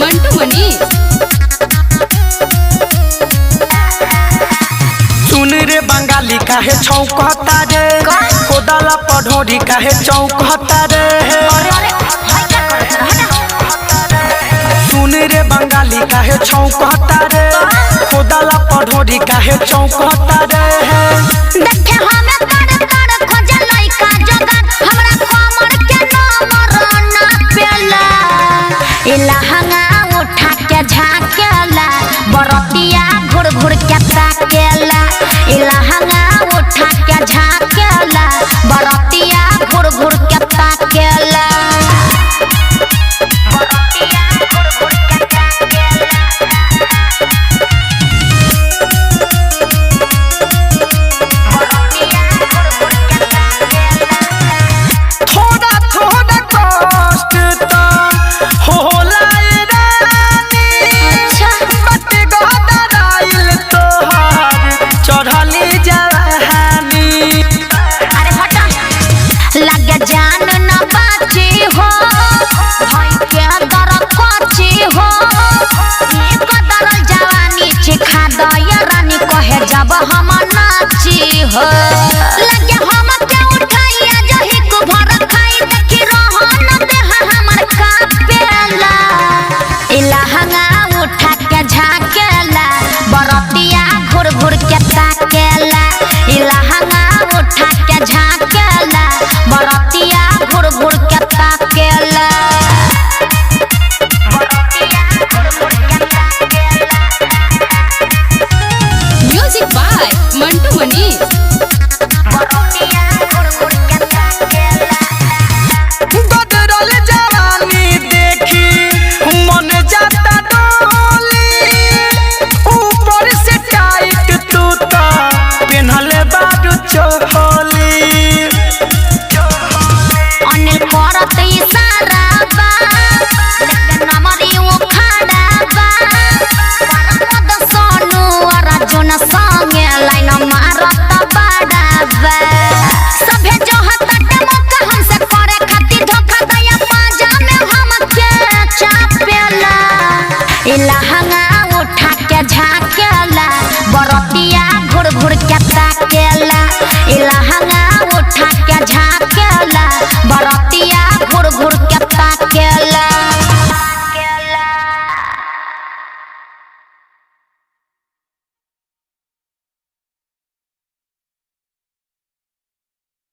मंटू मनी। सुन रे बंगाली काहे छौकता रे, कोदाला पढ़ोरी काहे चौकता रे। अरे अरे, हाय क्या करत रह हटा। सुन रे बंगाली काहे छौकता रे, कोदाला पढ़ोरी काहे चौकता रे। देखे हमें तर तर खोजे लइका जोगार, हमरा कमर के नंबर ना पेला। ए लहंगा उठा के झाकेला, बरतिया घुर घुर के ताकेला। ए लहंगा उठा के झाकेला, बरतिया घुर घुर के ताकेला। बरतिया घुर घुर के ताकेला। बरतिया घुर घुर के ताकेला। थोड़ा थोड़ा कष्ट तो होला ए रानी, अच्छा। बट गदराइल तोहार चढ़ली जवानी। अरे हटा, लगे जान न बाची हो, भाई के दर कची हो। ई कदरल जवानी चिखा दया रानी, कहे जब हम नाची हो।